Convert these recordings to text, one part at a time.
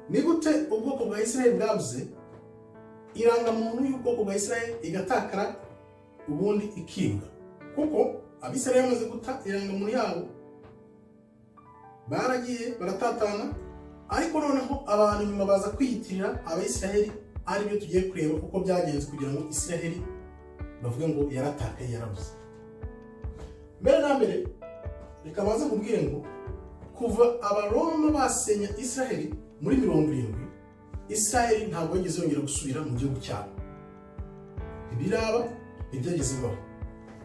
Ni gute ubwoko bwa Israel bwabuze irangamuntu y'ubwoko bwa Israel, igatakara, ubundi ikibwa? Kuko Abisirayeli bamaze guta irangamuntu yabo, baragiye baratatana, ariko noneho abantu nyuma baza kwiyitirira Abayisiraheli, aribyo tugiye kureba uko byagenze kugira ngo Isiraheli bavuge ngo yaratakaye, yarabuze. Mbere na mbere, reka baze nkubwire ngo kuva Abaroma basenya Isiraheli muri 70, Isiraheli ntabwo yigeze yongera gusubira mu gihugu cyabo. Ntibiraba, ntibyageze bibaho.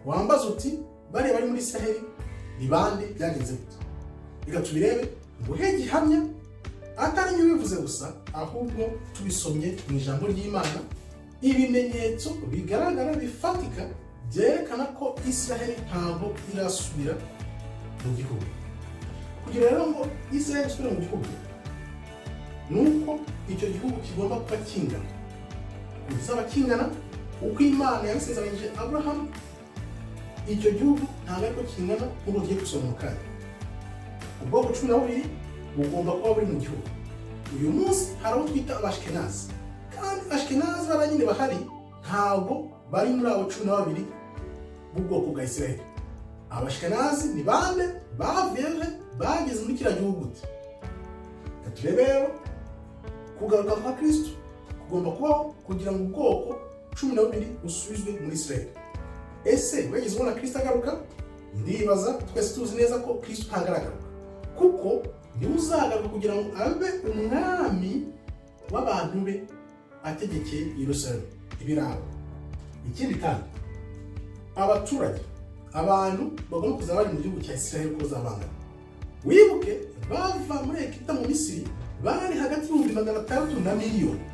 Wambaza uti: "Bariya bari muri Isiraheli ni bande? Byagenze gute?" Reka tubirebe, nguhe gihamya atari njye ubivuze gusa, ahubwo tubisomye mu ijambo ry'Imana, ibimenyetso bigaragara bifatika byerekana ko Isiraheli ntabwo irasubira mu gihugu. Kugira rero ngo Isiraheli isubire mu gihugu, ni uko icyo gihugu kigomba kuba kingana, kizaba kingana uko Imana yabisezeranyije Aburahamu. Icyo gihugu ntabwo ariko kingana nk'uko tugiye gusoma mu kanya. Ubwoko 12 bugomba kuba buri mu gihugu. Uyu munsi hari abo twita Abashikenazi, kandi Ashikenazi bariya nyine bahari ntabwo bari muri abo 12 b'ubwoko bwa Isiraheli. Abashikenazi ni bande? Bavuye he? Bageze muri kiriya gihugu gute? Reka turebe rero. Kugaruka kwa Kristo kugomba kubaho kugira ngo ubwoko 12 busubizwe muri Isiraheli. Ese wigeze ubona Kristo agaruka? Ndibaza twese tuzi neza ko Kristo ntabwo aragaruka, kuko niwe uzagaruka kugira ngo abe umwami w'abantu be, ategekeye Yerusalemu ibirabo. Ikindi kandi, abaturage, abantu bagomba kuzaba bari mu gihugu cya Israel, ko bazabangana. Wibuke bava muri Egiputa, mu Misiri, bari hagati y'600,000 na miliyoni.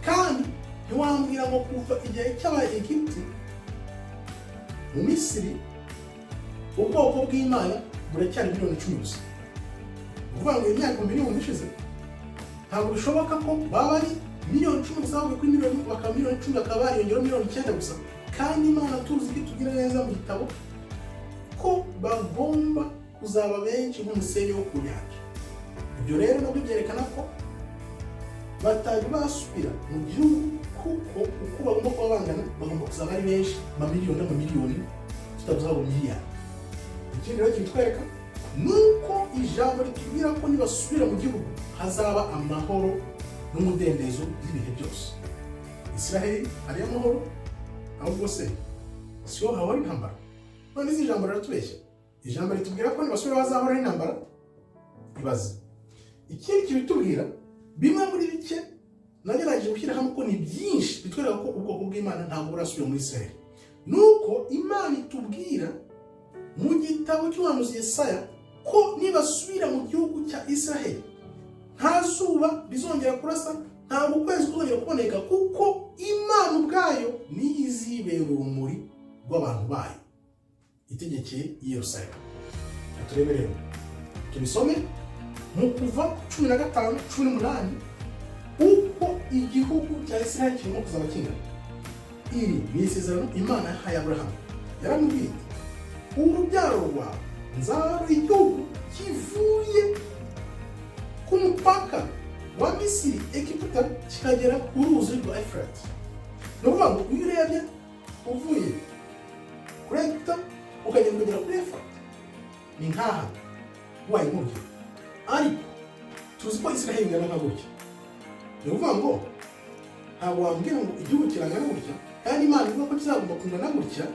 Kandi ntiwambwira ngo kuva igihe cy'aba Egiputi mu Misiri, ubwoko bw'Imana buracyari miliyoni 10 gusa. Ni ukuvuga ngo imyaka miliyoni ishize, ntabwo bishoboka ko baba ari miliyoni 10 gusa, bavuye kuri miliyoni bakaba miliyoni 10, bakaba bariyongeraho miliyoni 9 gusa. Kandi Imana tuzi ko itubwira neza mu gitabo ko bagomba kuzaba benshi nk'umusenyi wo ku nyanja. Ibyo rero nabyo byerekana ko batari basubira mu gihugu, kuko uko bagomba kuba bangana, bagomba kuzaba ari benshi, amamiliyoni n'amamiliyoni, tutavuze ngo miliyari. Ikindi rero kibitwereka ni uko ijambo ritubwira ko nibasubira mu gihugu hazaba amahoro n'umudendezo by'ibihe byose. Israheli hariyo amahoro, ahubwo se siho hahora intambara? None izi ijambo riratubeshya? Ijambo ritubwira ko nibasubira hazahoraho intambara? Ibaze. Ikindi kibitubwira, bimwe muri bike nagerageje gushyira hamwe, ko ni byinshi bitwereka ko ubwoko bw'Imana ntabwo burasubira muri Israheli, nuko Imana itubwira mu gitabo cy'umuhanuzi Yesaya ko nibasubira mu gihugu cya Israheli nta zuba rizongera kurasa, ntabwo ukwezi kuzongera kuboneka, kuko Imana ubwayo niyo izibera urumuri rw'abantu bayo, itegekeye i Yerusalemu. Turebe rero, tubisome mu Kuva 15:18, uko igihugu cya Israheli kirimo kuzaba kingana. Iri ni isezerano Imana yahaye Aburahamu. Yaramubwiye iti: "Urubyaro rwawe nzaruha igihugu kivuye ku mupaka wa Misiri, Egiputa, kikagera ku ruzi rwa Efurati." Ni ukuvuga ngo iyo urebye uvuye kuri Egiputa ukagenda ukagera kuri Efurati, ni nk'aha ubaye nk'urugero. Ariko tuzi ko Israheli ingana nka gutya. Ni ukuvuga ngo ntabwo wambwira ngo igihugu kirangana gutya kandi Imana ivuga ko kizagomba kungana gutya,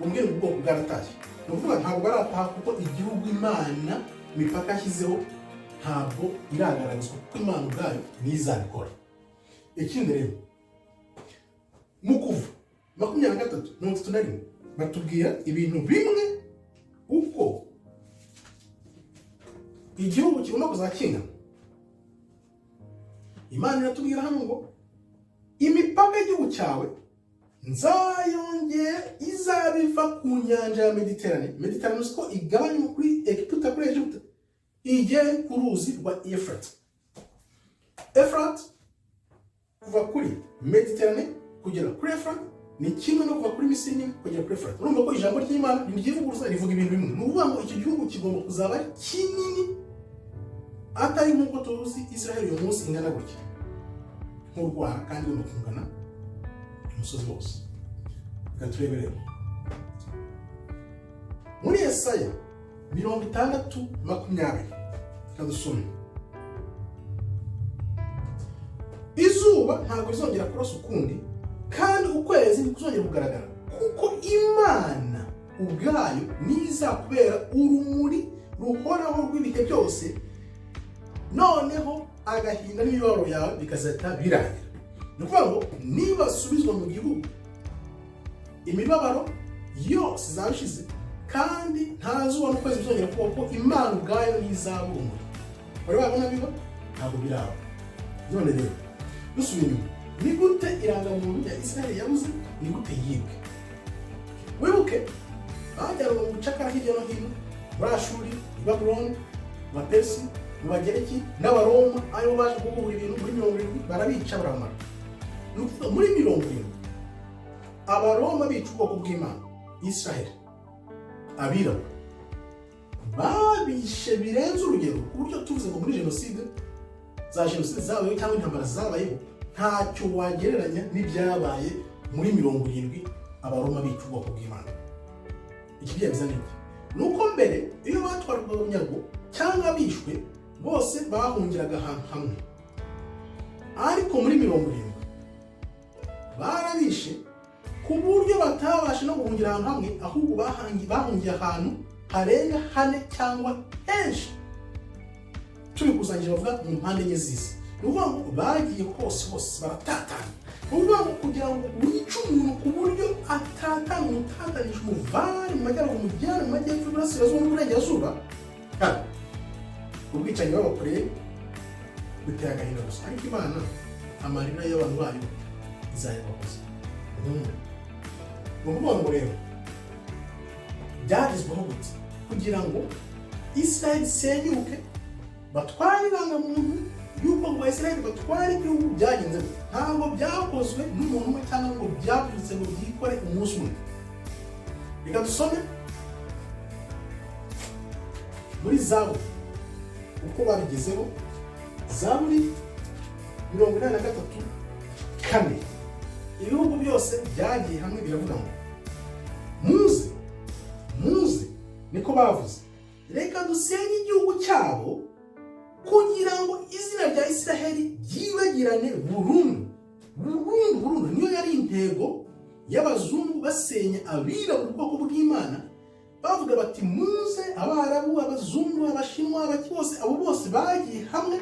umbwire ngo ubwoko bwaratashye. Ni ukuvuga ntabwo barataha, kuko igihugu Imana, imipaka yashyizeho ntabwo iragaragazwa, kuko Imana ubwayo niyo izabikora. Ikindi rero, mu Kuva 23:31, batubwira ibintu bimwe, uko igihugu kigomba kuzakingana. Imana iratubwira hano ngo: "Imipaka y'igihugu cyawe nzayongera, izaba iva ku nyanja ya Mediterane." Mediterane uzi ko igabanya kuri Egiputa, kuri Egiputa, igere ku ruzi rwa Efurati. Efurati, kuva kuri Mediterane kugera kuri Efurati ni kimwe no kuva kuri Misiri nyine kugera kuri Efurati. Urumva ko ijambo ry'Imana ntiryivuguruza, rivuga ibintu bimwe. Ni ukuvuga ngo icyo gihugu kigomba kuzaba ari kinini. Atari nk'uko tuzi Israel uyu munsi ingana gutya nk'urwara, kandi igomba kungana umusozi wose. Reka turebe rero muri Yesaya 60:20. Reka dusome. Izuba ntabwo rizongera kurasa ukundi, kandi ukwezi ntikuzongera kugaragara, kuko Imana ubwayo nizakubera urumuri ruhoraho rw'ibihe byose, noneho agahinda n'imibabaro yawe bikazahita birangira. Ni ukuvuga ngo nibasubizwa mu gihugu, imibabaro yose izaba ishize, kandi nta zuba n'ukwezi bizongera kubaho, kuko Imana ubwayo nizaba urumuri. Wari wabona biba? Ntabwo biraba. None rero dusubiye inyuma, ni gute irangamuntu ya Israel yabuze? Ni gute yibwe? Wibuke bajyanwa mu bucakara hirya no hino, muri Ashuri, i Babuloni, mu Baperisi, mu Bagereki n'Abaroma, aribo baje guhura ibintu muri 70, barabica, baramara. Ni ukuvuga muri 70 Abaroma bica ubwoko bw'Imana Israel, abirabura babishe birenze urugero, ku buryo tuvuze ngo muri jenoside, za jenoside zabayeho cyangwa intambara zabayeho, ntacyo wagereranya n'ibyabaye muri 70 Abaroma bica ubwoko bw'Imana. Ikibyemeza ni iki? Ni uko mbere iyo batwarwaga bunyago cyangwa bishwe, bose bahungiraga ahantu hamwe, ariko muri 70 barabishe ku buryo batabasha no guhungira ahantu hamwe, ahubwo bahungiye ahantu harenga hane cyangwa henshi. Tubikusanyije bavuga mu mpande enye z'isi. Ni ukuvuga ngo bagiye hose hose, baratatana. Ni ukuvuga ngo kugira ngo wice umuntu ku buryo atatana, umutatanisha, umuvane mu majyaruguru, umujyane mu majyepfo, iburasirazuba n'uburengerazuba. Ubwicanyi babakoreye biteye agahinda gusa, ariko Imana amarira y'abantu bayo izayabahoza. Ni ukuvuga ngo rero byagezweho gute kugira ngo Israel isenyuke, batware irangamuntu y'uko ngo Israel batware igihugu? Byagenze gute? Ntabwo byakozwe n'umuntu umwe cyangwa ngo byabyutse ngo byikore umunsi umwe. Reka dusome muri Zaburi uko babigezeho. Zaburi 83:4. Ibihugu byose byagiye hamwe biravuga ngo: "Muze, muze," niko bavuze, "reka dusenye igihugu cyabo kugira ngo izina rya Israheli ryibagirane burundu, burundu, burundu." Niyo yari intego y'abazungu basenya abirabura, ubwoko bw'Imana. Bavuga bati: "Muze." Abarabu, abazungu, Abashinwa, abaki bose, abo bose bagiye hamwe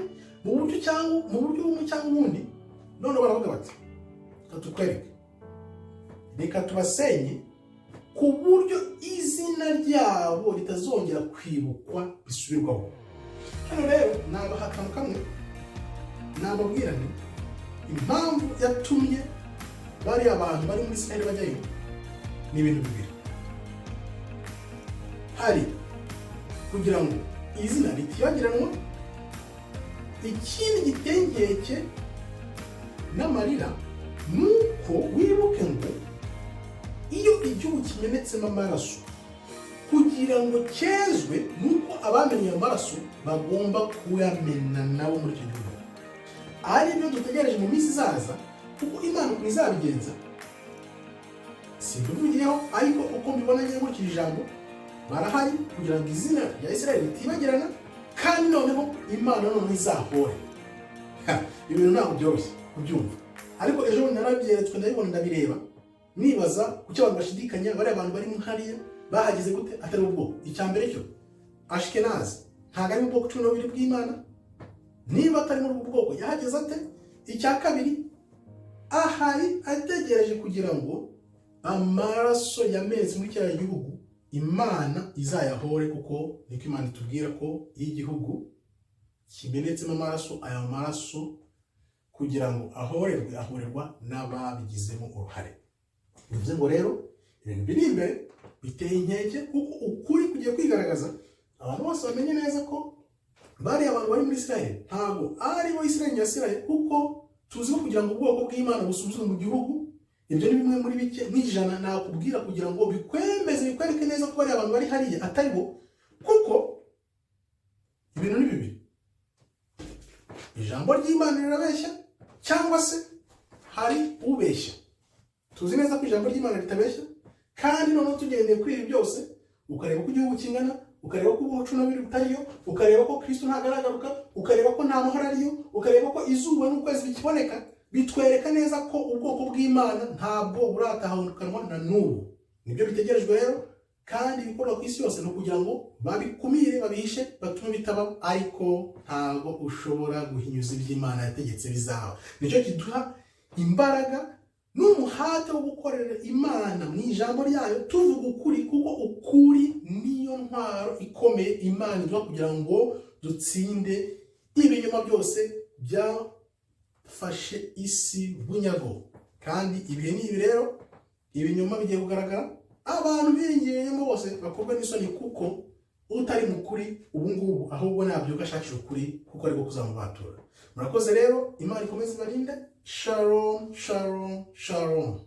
mu buryo cyangwa mu buryo bumwe cyangwa ubundi, none baravuga bati: "Reka tukwereke, reka tubasenye ku buryo izina ryabo ritazongera kwibukwa bisubirwaho." Hano rero nabaha akantu kamwe, nababwira nti impamvu yatumye bariya abantu bari muri Israel bajyayo ni ibintu bibiri. Hari kugira ngo izina ritibagiranwa, ikindi giteye inkeke n'amarira ni uko wibuke ngo iyo igihugu kimenetsemo amaraso, kugira ngo cyezwe ni uko abamenye ayo maraso bagomba kuyamena nabo muri icyo gihugu, ari byo dutegereje mu minsi izaza, kuko Imana ukuntu izabigenza simbivugiyeho, ariko uko mbibona ngiye nkurikije ijambo, barahari kugira ngo izina rya Israel ritibagirana, kandi noneho Imana noneho izahore. Ibintu ntabwo byoroshye kubyumva, ariko ejo bundi narabyeretswe, ndabibona, ndabireba, nibaza kuki abantu bashidikanya. Bariya abantu bari hariya bahageze gute atari ubwoko? Icya mbere cyo, Ashikenazi ntabwo ari mu bwoko 12 bw'Imana. Niba atari muri ubwo bwoko, yahageze ate? Icya kabiri, ahari ategereje kugira ngo amaraso yamenetse muri kiriya gihugu Imana izayahore, kuko niko Imana itubwira ko iyo igihugu kimenetsemo amaraso, ayo maraso kugira ngo ahorerwe, ahorerwa n'ababigizemo uruhare. Bivuze ngo rero ibintu biri imbere biteye inkeke, kuko ukuri kugiye kwigaragaza, abantu bose bamenye neza ko bariya abantu bari muri Israel ntabwo ari bo Israel nyasirael, kuko tuzi ko kugira ngo ubwoko bw'Imana busubizwe mu gihugu, ibyo ni bimwe muri bike nk'ijana nakubwira kugira ngo bikwemeze, bikwereke neza ko bariya abantu bari hariya atari bo, kuko ibintu ni bibiri. Ijambo ry'Imana rirabeshya cyangwa se hari ubeshya? Tuzi neza ko ijambo ry'Imana ritabeshya. Kandi noneho tugendeye kuri ibi byose, ukareba ko igihugu kingana, ukareba ko ubucunabiri butariyo, ukareba ko Kristo ntagaragaruka, ukareba ko nta mahoro ariyo, ukareba ko izuba n'ukwezi bikiboneka, bitwereka neza ko ubwoko bw'Imana ntabwo buratahukanwa na n'ubu. Nibyo bitegerejwe rero. Kandi ibikorwa ku isi yose ni ukugira ngo babikumire, babihishe, batume bitaba, ariko ntabwo ushobora guhinyuza iby'Imana yategetse, bizaba. Nicyo kiduha imbaraga n'umuhate wo gukorera Imana mu ijambo ryayo, tuvuga ukuri, kuko ukuri niyo ntwaro ikomeye Imana iduha kugira ngo dutsinde ibinyoma byose byafashe isi bunyago. Kandi ibihe ni ibi rero, ibinyoma bigiye kugaragara. Abantu biringiye ibinyoma bose bakorwa n'isoni, kuko utari mu kuri ubu ngubu ahubwo nabyuka ashakira ukuri, kuko ariko kuzamubatura. Murakoze rero, Imana ikomeze ibarinde. Shalom, shalom, shalom.